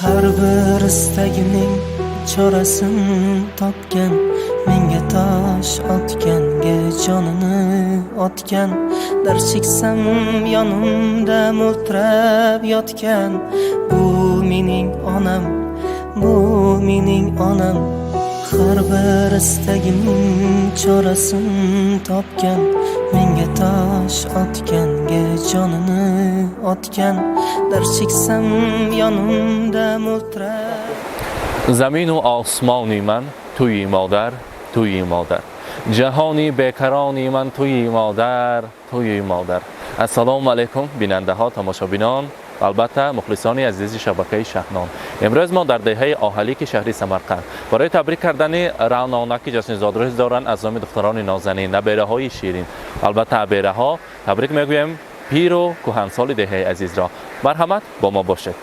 Har bir istagimning chorasin topgan, menga tosh otganga jonini otgan, dard cheksam yonimda mo'ltirab yotgan. Bu mening onam, bu mening onam. Har bir istagimning chorasin topgan, menga tosh otganga jonini otgan, dard cheksam yonimda mo'ltirab. Замину осмони ман туи модар, туи модар, ҷаҳони бекарони ман туи модар, туи модар. Ассалому алайкум, бинандаҳо, тамошобинон, албатта мухлисони азизи шабакаи Шаҳнон. Имрӯз мо дар деҳаи Оҳалики шаҳри Самарқанд барои табрик кардани Раънона, ки ҷашни зодрӯз доранд, аз номи духтарони нозанин, набераҳои ширин, албатта абераҳо, табрик мегӯем пиру кӯҳансоли деҳаи азизро. Марҳамат, бо мо бошед.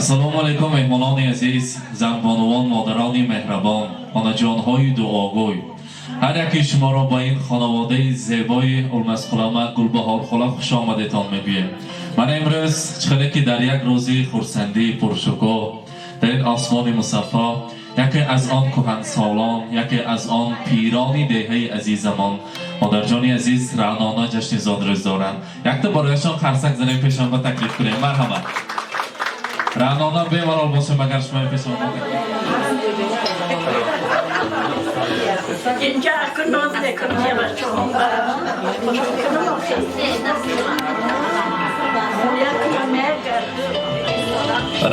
Ассалому алайкум, меҳмонони азиз, занбонувон, модарони меҳрабон, онаҷонҳои дуогӯй. Ҳар яки шуморо ба ин хонаводаи зебои Улмасхулама, Гулбаҳорхола хуш омадетон мегӯем. Ман имрӯз чӣ ки дар як рӯзи хурсандии пуршукӯҳ, дар ин осмони мусаффо, яке аз он кӯҳансолон, яке аз он пирони деҳаи азизамон, модарҷони азиз Раънона ҷашни зодрӯз доранд. Якта барояшон қарсак занем, пешонба таклиф кунем. Марҳамат, Раънона, бемалол бошем, агар шумо пешонба. Инҷа акун ноз мекунам, я бачаҳом кунам.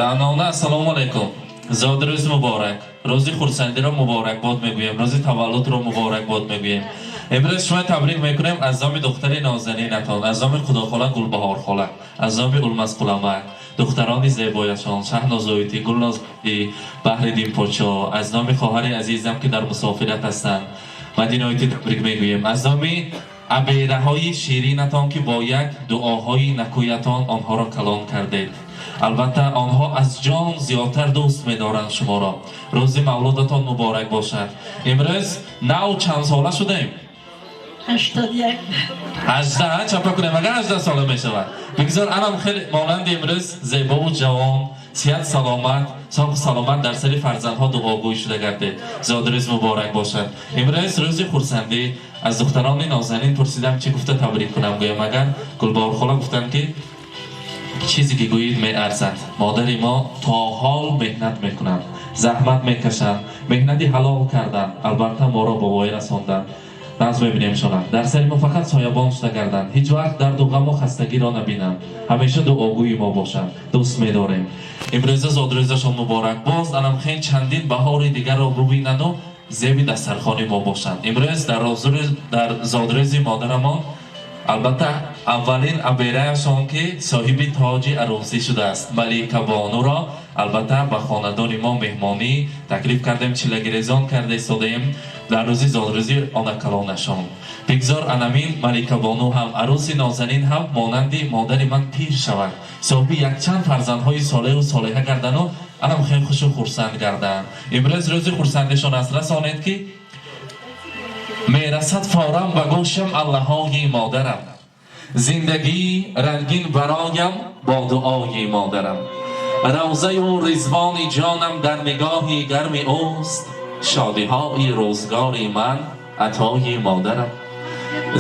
Раънона, ассалому алайкум, зодрӯз муборак, рӯзи хурсандиро муборакбод мегӯем, рӯзи таваллудро муборакбод мегӯем. Имрӯз шумо табрик мекунем аз номи духтари нозанинатон, аз номи Худохола Гулбаҳорхола, аз номи Улмасқуламак, духтарони зебояшон Шаҳнозоити, Гулнозоити, Баҳриддин подшо, аз номи хоҳари азизам, ки дар мусофират ҳастанд, Мадиноити, табрик мегӯем аз номи абераҳои ширинатон, ки бо як дуоҳои накӯятон онҳоро калон кардед. Албатта, онҳо аз ҷон зиёдтар дӯст медоранд шуморо. Рӯзи мавлудатон муборак бошад. Имрӯз нав чанд сола шудем? 81. 18. Чапа кунем, агар 18 сола мешавад. Бигзор анам хеле монанди имрӯз зебову ҷавон, сиҳат саломат, соҳу саломат, дар сари фарзандҳо дуогӯй шуда гардед. Зодрӯз муборак бошад. Имрӯз рӯзи хурсандӣ. Аз духтарони нозанин пурсидам, чӣ гуфта табрик кунам, гӯям. Агар Гулбаҳорхола гуфтанд, ки чизе ки гӯед меарзад. Модари мо то ҳол меҳнат мекунанд, заҳмат мекашанд, меҳнати ҳалол карданд, албатта моро ба воя расонданд. Нағз мебинемшонанд, дар сари мо фақат соябон шуда гарданд, ҳеҷ вақт дарду ғаму хастагиро набинанд, ҳамеша дуогӯи мо бошанд. Дӯст медорем. Имрӯза зодрӯзашон муборак, боз анамхел чандин баҳори дигарро бубинанду зеби дастархони мо бошанд. Имрӯз дар зодрӯзи модарамон, албатта, аввалин абераашон, ки соҳиби тоҷи арӯсӣ шудааст, Малика Бонуро, албатта, ба хонадони мо меҳмонӣ таклиф кардем, чилагирезон карда истодаем дар рӯзи зодрӯзи онакалонашон. Бигзор анамин Малика Бону ҳам, арӯси нозанин ҳам, монанди модари ман пир шавад, соҳиби якчанд фарзандҳои солеҳу солеҳа гардану анам хеле хушу хурсанд гарданд. Имрӯз рӯзи хурсандишон аст. Расонед, ки мерасад форам ба гӯшам аллаҳои модарам, зиндагӣ рангин бароям бо дуои модарам, равзаю ризвони ҷонам дар нигоҳи гарми ӯст, шодиҳои рӯзгори ман атои модарам,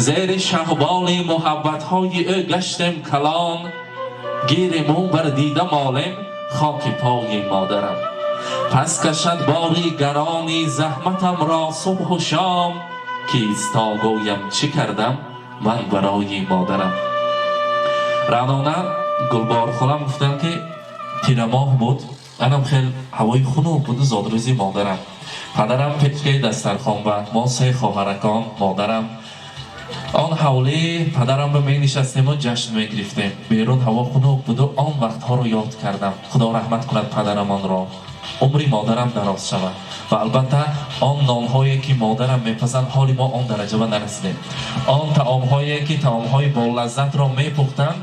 зери шаҳболи муҳаббатҳои ӯ гаштем калон, гири мӯ бар дида молем хоки пои модарам, пас кашад бори гарони заҳматамро субҳу шом, кист то гӯям чӣ кардам ман барои модарам. Раънона, Гулборхолам гуфтанд, ки тирамоҳ буд, анам хел ҳавои хунук буду зодрӯзи модарам, падарам печкаи дастархон ба мо се хоҳаракон, модарам, он ҳавлии падарам ба менишастему ҷашн мегирифтем. Берун ҳаво хунук буду он вақтҳоро ёд кардам. Худо раҳмат кунад падарамонро, умри модарам дароз шавад. Ва албатта, он нонҳое ки модарам мепазанд, ҳоли мо он дараҷа ба нарасидем. Он таомҳое ки таомҳои болаззатро мепухтанд.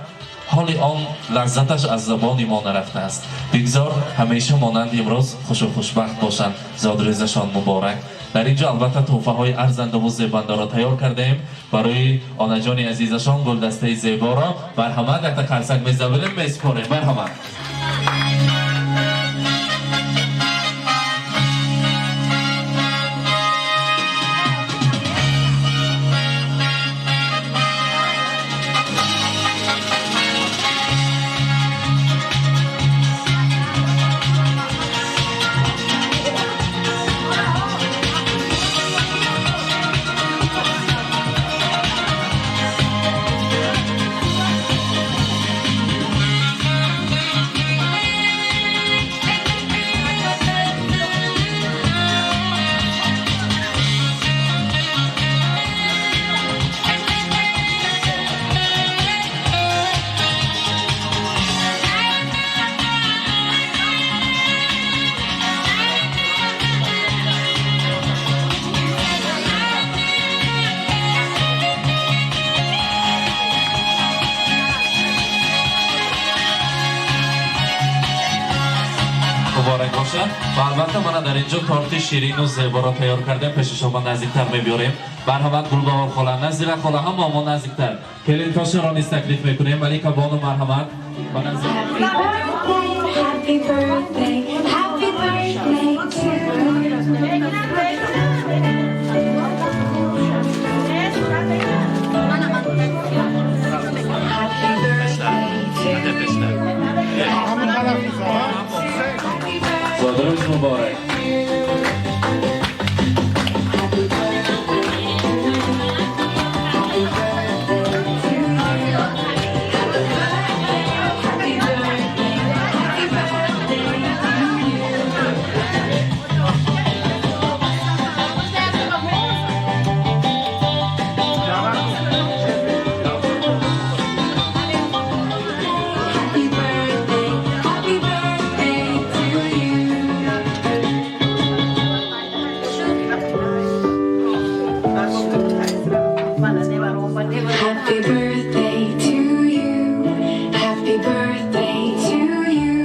Ҳоли он лаззаташ аз забони мо нарафтааст. Бигзор ҳамеша монанди имрӯз хушу хушбахт бошанд. Зодрӯзашон муборак. Дар инҷо албатта тӯҳфаҳои арзандаву зебандаро тайёр кардаем барои онаҷони азизашон, гулдастаи зеборо. Марҳамат, якта қарсак мезабирем, месупорем. Марҳамат. Муборак бошад. Ва албатта мана дар инҷо торти ширину зеборо тайёр кардем, пеши шумо наздиктар мебиёрем. Марҳамат, Гулбаҳор хола, Назира хола, ҳама мо наздиктар. Келинтошаро низ таклиф мекунем. Малика бону, марҳамат. Ба назди Happy birthday, happy birthday to you. Happy birthday to you. Happy birthday. Зодрӯз муборак. Happy birthday. Happy birthday to you. Happy birthday, happy birthday, happy birthday to you. Happy birthday, happy birthday to you. Happy birthday to you. Happy birthday to you.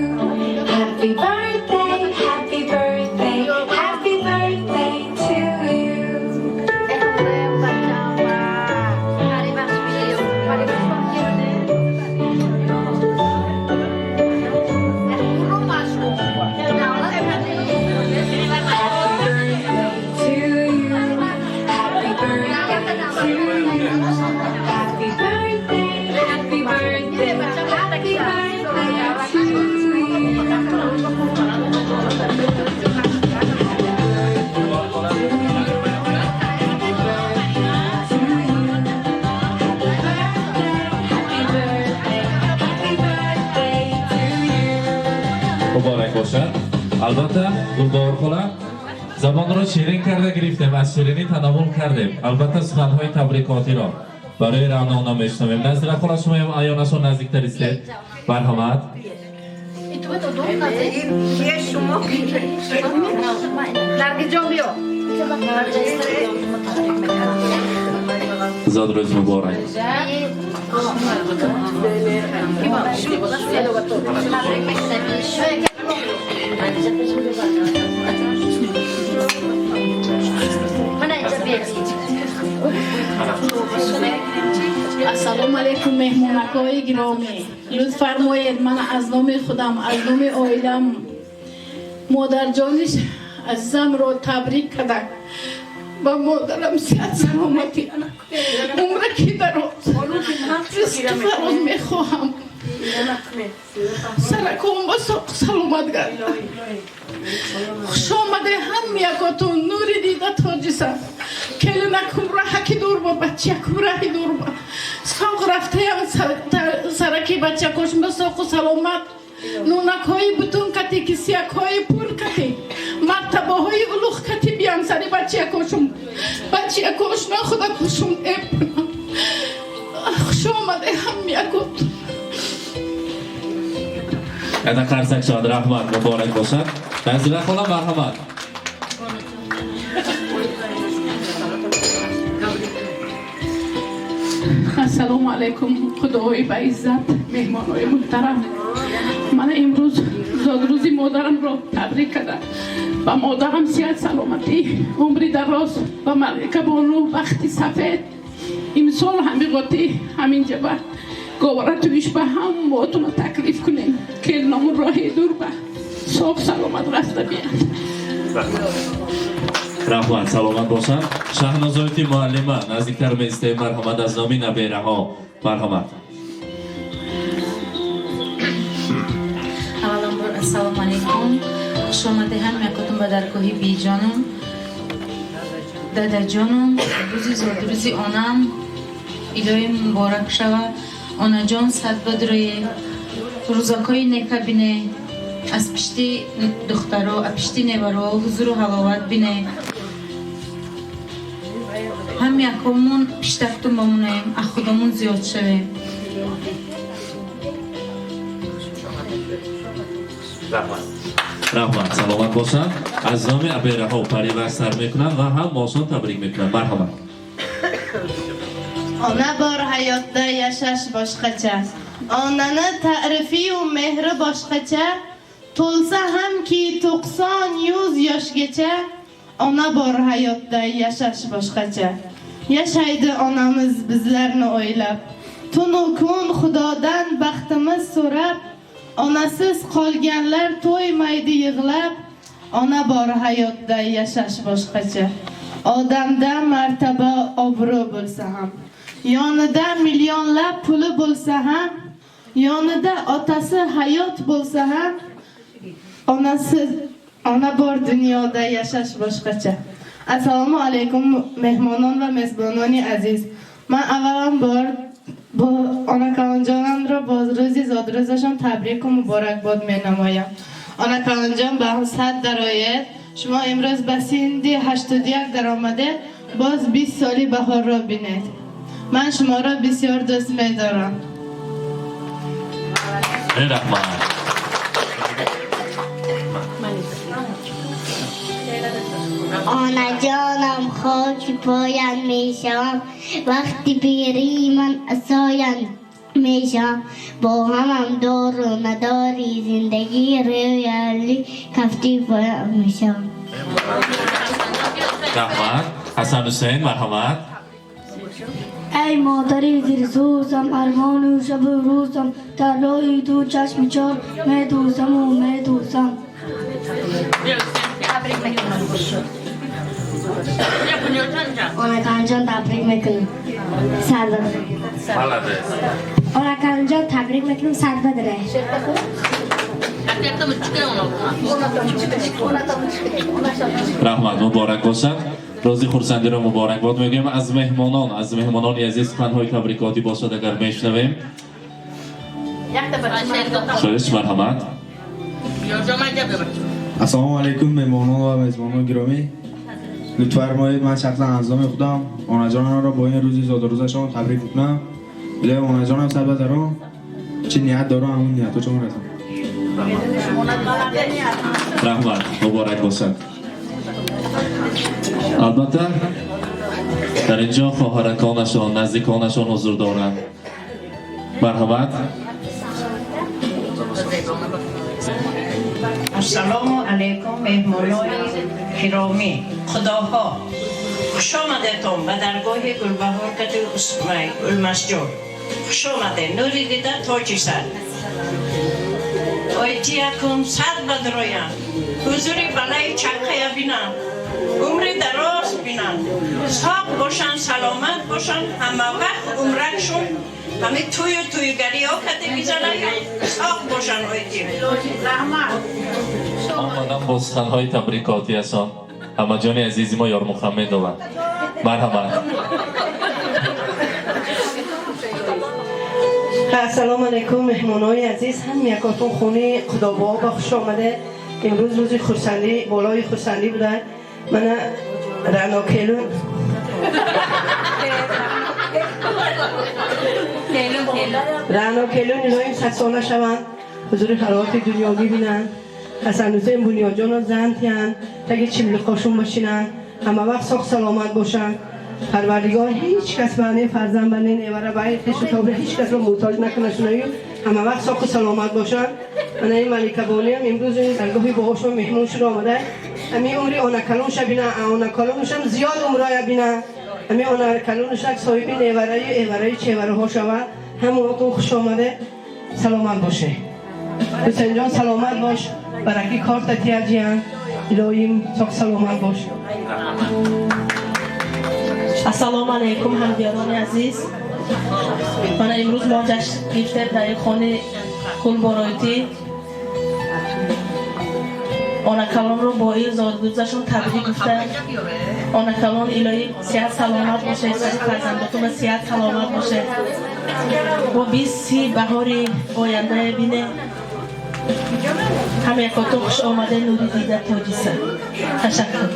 Happy birthday, happy birthday, happy birthday to you. Happy birthday to you. Happy birthday to you. Happy birthday, happy birthday, happy birthday to you. Happy birthday to you. Happy birthday, happy birthday, happy birthday to you. Муборак бошад. Албатта, Гулбаҳор хола, забонро ширин карда гирифтем, аз ширинӣ тановул кардем. Албатта, суханҳои табрикотиро барои Раънона мешунавем. Назира хола, шумоям аёнашон наздиктар истед. Марҳамат. Шумо. Наргизҷон, биё. Зодрӯз муборак. Ассалому алайкум, меҳмонакҳои гиромӣ! Лутф фармоед, ман аз номи худам, аз номи оилам модарҷони азизамро табрик карда, ба модарам сиҳат, саломатӣ, умраки дароз, ризқи фароз мехоҳам. Саракон ба соқ саломат гарда. Хушомаде ҳам якотун, нури дида тоҷиса. Келинакум раҳаки дур ба, бачакум раҳи дур ба. Соқ рафтаям, сараки бачакошум ба соқу саломат, нунакҳои бутун кати, кисиякҳои пур кати, мартабаҳои улуғ кати биям сари бачакошум. Бачакошна худакошум эпна. Хушомаде ҳам якотун. Яна қарсак шавад. Раҳмат, муборак бошад. Назира хола, марҳамат. Ассалому алайкум, худои ба иззат, меҳмонои муҳтарам. Мана имрӯз зодрӯзи модарамро табрик кардам. Ба модарам сиҳат, саломатӣ, умри дароз, ба Малика бону бахти сафед. Имсол ҳамиғотӣ ҳаминҷа ба говара туиш ба ҳаммотуна таклиф кунем, келному роҳи дур ба соғ саломат рафта биям. Раҳмат, саломат бошанд. Шаҳнозоити муаллима наздиктар меистем. Марҳамат, аз номи набераҳо, марҳамат. Авваланбор, ассалому алайкум, хушомаде ҳам якотун ба даргоҳи биҷонум, дадаҷонум. Рӯзи зодрӯзи онам илоҳӣ муборак шава. Онаҷон, сад бадрӯе, рӯзакҳои нека бине, аз пишти духтаро, аз пишти неваро ҳузуру ҳаловат бине. Ҳам якомун пиштактун бамонаем, аз худомун зиёд шавем. Раҳмат, саломат бошанд. Аз номи абераҳо паривар сар мекунанд ва ҳам мошон табрик мекунанд. Марҳамат. Ona bor hayotda yashash boshqacha. Onani ta'rifiyu mehri boshqacha. To'lsa hamki 90-100 yoshgacha, ona bor hayotda yashash boshqacha. Yashaydi onamiz bizlarni o'ylab. Tunu kun Xudodan baxtimiz so'rab, onasiz qolganlar to'ymaydi yig'lab. Ona bor hayotda yashash boshqacha. Odamda martaba obro' bo'lsa ham, yonida millionlab puli bo'lsa ham, yonida otasi hayot bo'lsa ham, onasiz ona bor dunyoda yashash boshqacha. Assalomu alaykum, mehmonon va mezbononi aziz. Man avvalambor бо онакалонҷонамро бо рӯзи зодрӯзашон табрику муборакбод менамоям. Онакалонҷон, ба сад дароед. Шумо имрӯз ба синни 81 даромадед, боз 20 соли баҳорро бинед. Ман шуморо бисёр дӯст медорам. Раҳмат. Онаҷонам, хоки поям мешавам, вақти пирии ман асоям мешавам. Бо ҳамам дору надори зиндагӣ, рӯяли кафти поям мешавам. Раҳмат. Ҳасан Ҳусейн, марҳамат. Эй модари дилсӯзам, армону шабу рӯзам, дар роҳи ду чашми чор медӯзаму медӯзам. Онаканҷон, табрик мекунам. Сад бадре. Молодец. Онаканҷон, табрик мекунам, сад бадре. Раҳмат, муборак бошад. Рӯзи хурсандиро муборакбод мегӯем. Аз меҳмонон, аз меҳмонони азиз суханҳои табрикотӣ бошад, агар мешунавем. Хуш, марҳамат. Ассалому алайкум, меҳмонон ва мезбонон гиромӣ. Лутф фармоед, ман шахсан аз номи худам онаҷонамро бо ин рӯзи зодрӯзашон табрик мекунам. Илоҳи онаҷонам сад бадарон, чӣ ният дорам, ҳамон ниятҳо расам. Раҳмат, муборак бошад. Албатта, дар инҷо хоҳараконашон, наздиконашон ҳузур доранд. Марҳамат. Ассалому алайкум, меҳмонои гиромӣ, худоҳо, хуш омадетон ба даргоҳи Гулбаҳор кати Улмасҷон. Хуш омаде, нури дида тоҷи сар. Ойтиякум сад бадроям, ҳузури балаи чаққая бинам, умри дароз бинам, соғ бошанд, саломат бошанд, ҳама вақт умракшон ҳами тӯю тӯйгариҳо кате бизанаю соғ бошанд ойтим. Омадам бо суханҳои табрикотиашон. Ҳамаҷони азизи мо Ёрмухаммедова. Марҳамат. Ассалому алайкум, меҳмонои азиз, ҳам якотун хонаи Худобо ба хуш омаде. Имрӯз рӯзи хурсандӣ, болои хурсандӣ буда. Мана Рано келун. Рано келун илоҳим садсола шаванд, ҳузури ҳаловати дунёгӣ бинанд. Ҳасан Ҳусейн Бунёдҷонро зан тиҳанд, таги чимлиқошун бошинанд, ҳама вақт соғ саломат бошанд. Парвардигор ҳеҷ кас ба не фарзанд ба не невара ба хешу тобра ҳеҷ кас ро муҳтоҷ накунашунаю ҳама вақт соқу саломат бошанд. Мана ин маликабониам имрӯз ин даргоҳи бобошон меҳмон шуда омада. Ҳамин умри онакалонша бина, онакалонушам зиёд умроя бина. Ҳамин онакалонушак соҳиби невараю эвараю чевараҳо шава. Ҳамаотон хуш омада, саломат боше. Ҳусейнҷон, саломат бош, бараки корта тияҷиян, илоҳим соқ саломат бош. Ассалому алайкум, ҳамдиёрони азиз. Мана имрӯз мо ҷашн гирифтем дар ин хони Гулборойтӣ. Онакалонро бо ин зодрӯзашон табрик гуфтам. Онакалон, илоҳӣ сиҳат саломат бошед, сари фарзандотон сиҳат саломат бошед. Бо 20-30 баҳори ояндае бинед. Ҳама якотон хуш омаде, нури дида тоҷиса. Ташаккур.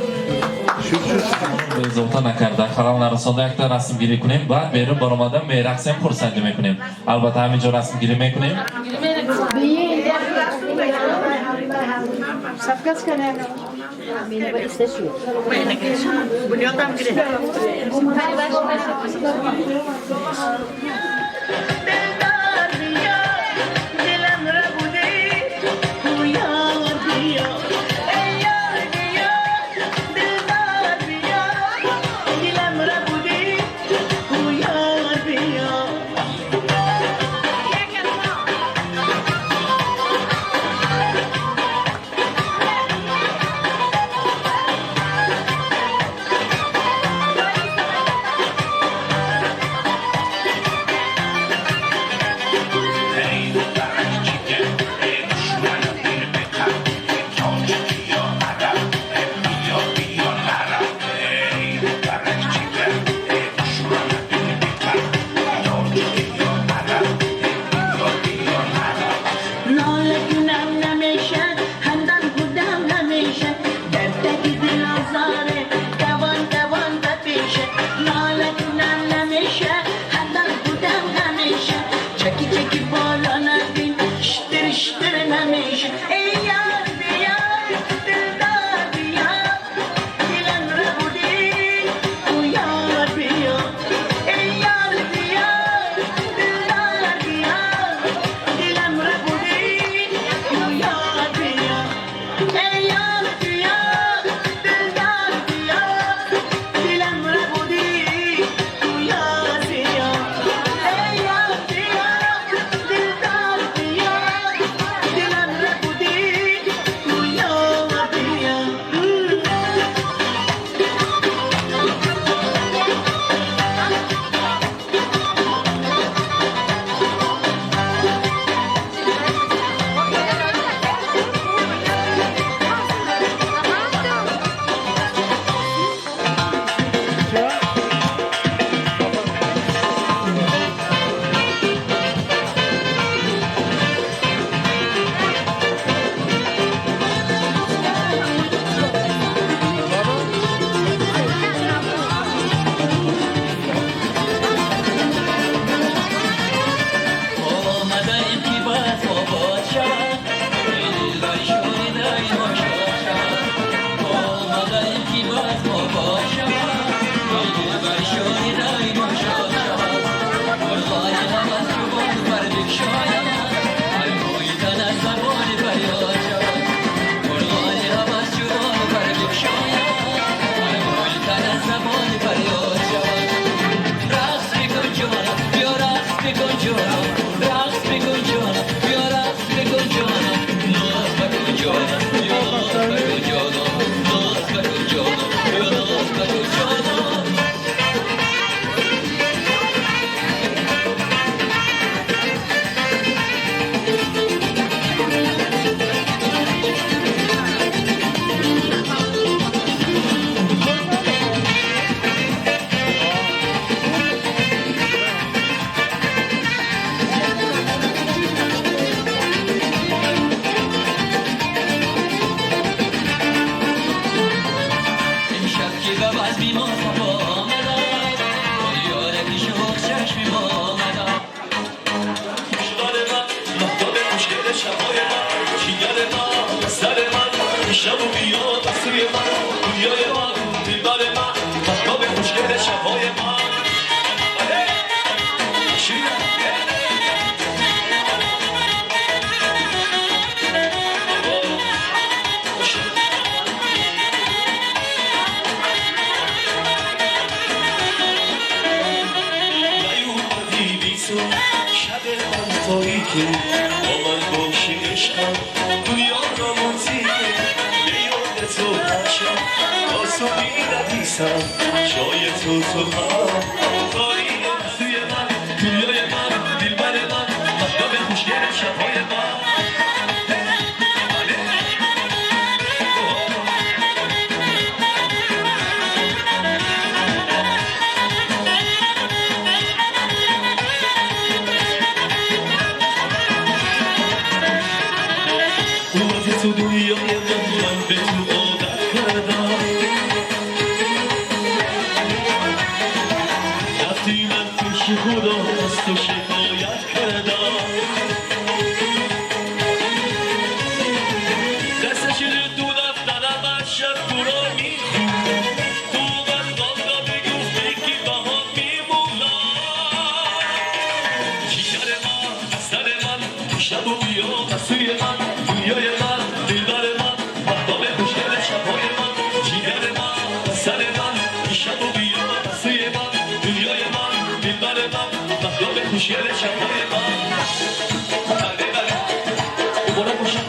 Безовта накарда, халал нарасонда, якта расмгирӣ кунем, баъд берун баромада мерақсем, хурсандӣ мекунем. Албатта, ҳамин ҷо расмгирӣ мекунем. Ту бо ман бошӣ, ишқам дунёро мутеъ. Ба ёди ту ҳар шаб то субҳ нависам ҷои ту ту ғам. Дорӣ орзуи ман, дунёи ман, дилбари ман, маҳтоби хушгели шабҳои ман. تو دنیای من، من به تو عادت کردم. رفتی من پیش خدا از تو شکایت کردم. دست شده دو دفترم از شب تو را میخون. تو من را بگو بگی بها میمونم. جگر من، سر من، شب و بیا از سوی من، دنیای من، دلبر من، مهتاب خوشگل شب‌های من. جگر من، سر من، شب و بیا از سوی من، دنیای من، دلبر من، مهتاب خوشگل شب‌های من. بله بله مبارک باشه.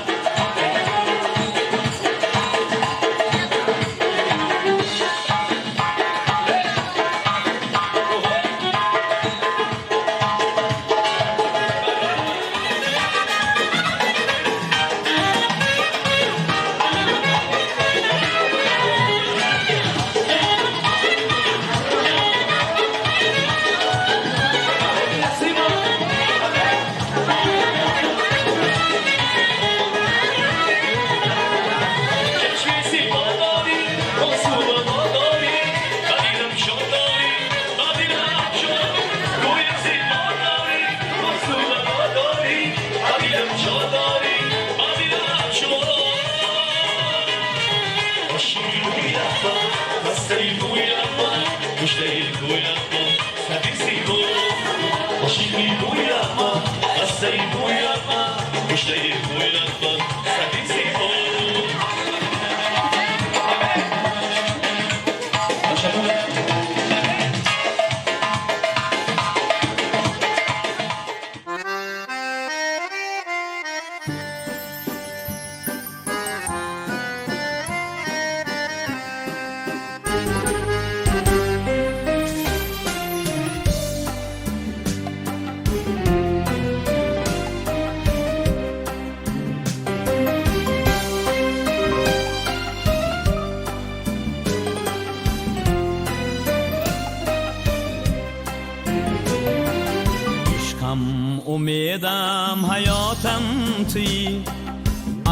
Умедам, ҳаётам туӣ,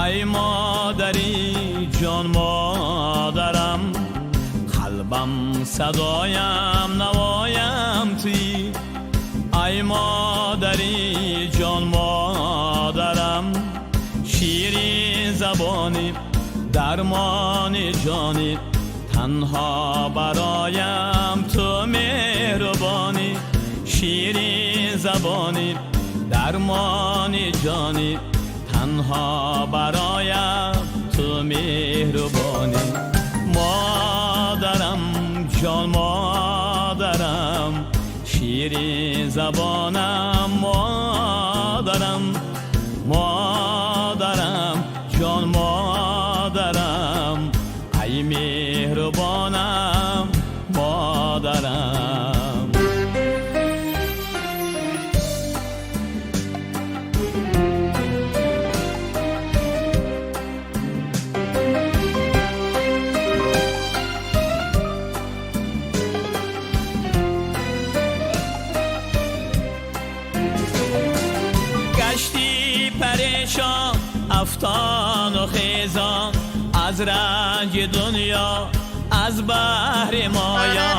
ай модари ҷон, модарам. Қалбам, садоям, навоям туӣ, ай модари ҷон, модарам. Ширин забонӣ, дармони ҷонӣ, танҳо бароям ту меҳрубонӣ. Ширин забонӣ, дармони ҷонӣ, танҳо бароям ту меҳрубонӣ. Модарам ҷон, модарам, ширин забонам, модарам. Модарам ҷон, модарам, ай меҳрубонам, модарам. افتان و خیزان از رنج دنیا، از بحر مایا.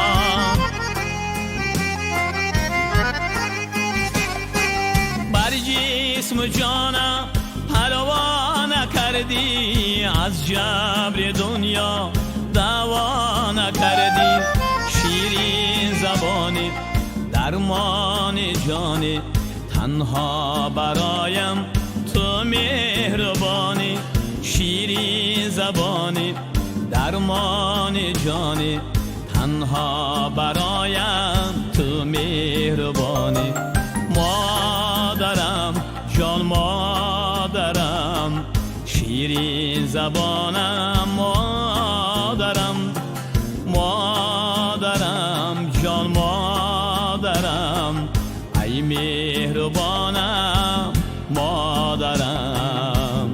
بر جسم جانم پروا نکردی، از جبر دنیا دعوا نکردی. شیرین زبانی، درمان جانی، تنها برایم تو مهربانی. شیرین زبانی، درمان جانی، تنها برایم تو مهربانی. مادرم جان. забонам модарам, модарам ҷон модарам, ай меҳрубонам модарам.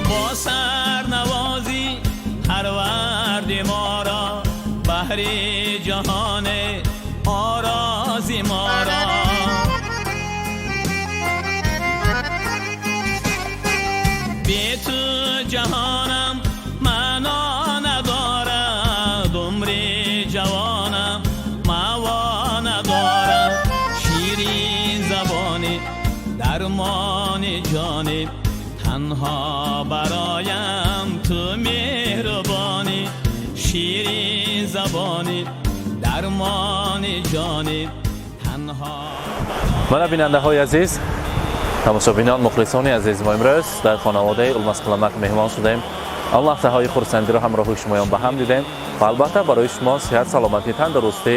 Бо сарнавозӣ парварди моро, баҳри ҷаҳон орози моро. Бе ту ҷаҳонам маъно надорад, умри ҷавонам маъво надорад. Ширин забонӣ, дармони ҷонӣ, танҳо бароям ту меҳрубонӣ. Ширин забонӣ, дармони ҷонӣ, танҳо. Мана, бинандаҳои азиз, тамошобинон, мухлисони азиз, мо имрӯз дар хонаводаи Улмасқаламак меҳмон шудем. Он лаҳзаҳои хурсандиро ҳамроҳи шумоён ба ҳам дидем ва албатта барои шумо сиҳат, саломатӣ, тандурустӣ,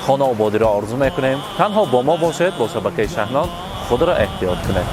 хонаободиро орзу мекунем. Танҳо бо мо бошед, бо шабакаи Шаҳнон. Худро эҳтиёт кунед.